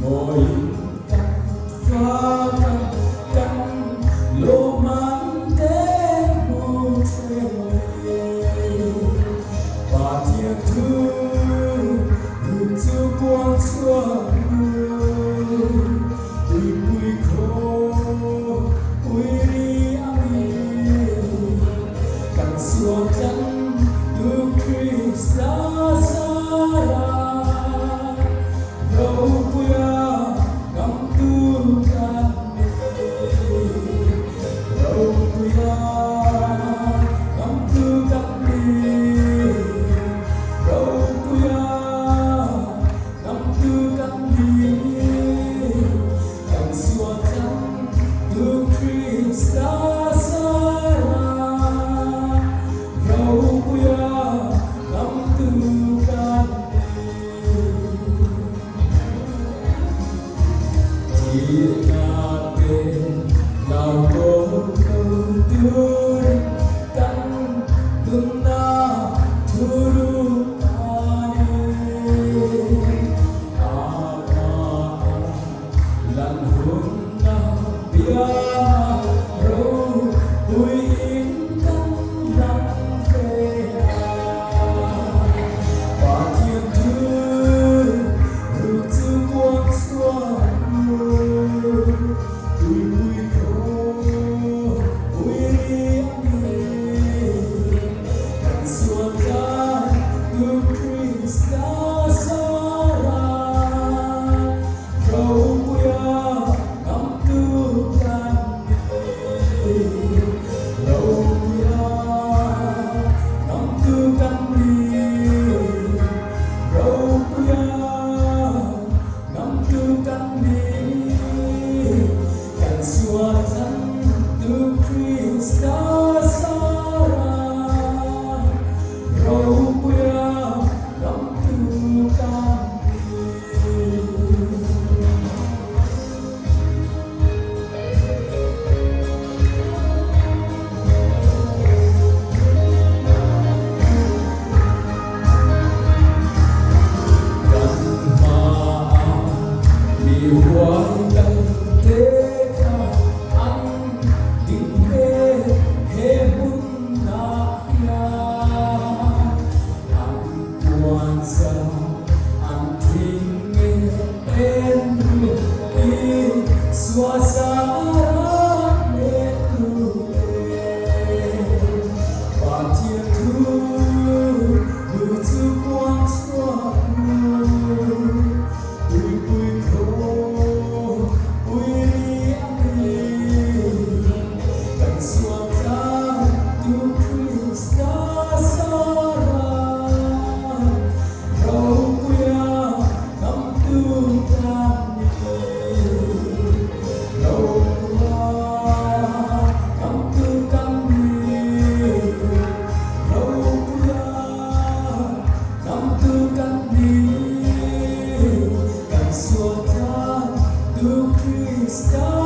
Mawiin kan fak a, kan lawmman te hmu theuh e. Pathian thu ruk chu puang chhuak ru, tuipui khaw ui ri angin kan sual tlang tu Krista zara. Ropuia ngamtu kan ni. Ropuia ngamtu kan ni. Ropuia ngamtu kan ni. Kan sual tlang tu Krista zara. Ropuia ngamtu kan ni. Pathian thu ruk chu puang chhuak ru, tuipui khaw ui ri a ni. Kan sual tlan tu Krista zara, ropuia ngamtu kan ni. Ropuia ngamtu kan ni. Ropuia ngamtu kan ni. Kan sual tlantu Krista zara, ropuia ngamtu kan ni. Kan hmaah mi huai kal te kha an ding ve he hmunah hian an puan zau an thing nge en ru i suazara leh tu te. Pathian thu lu chu puang chhuak ru, tuipui khaw pui ri a ni. Kan sual tlang tu Krista zara, ropuia ngamtu kan ni. Ropuia ngamtu kan ni. Ropuia ngamtu kan ni. Kan sual tlang tu Krista.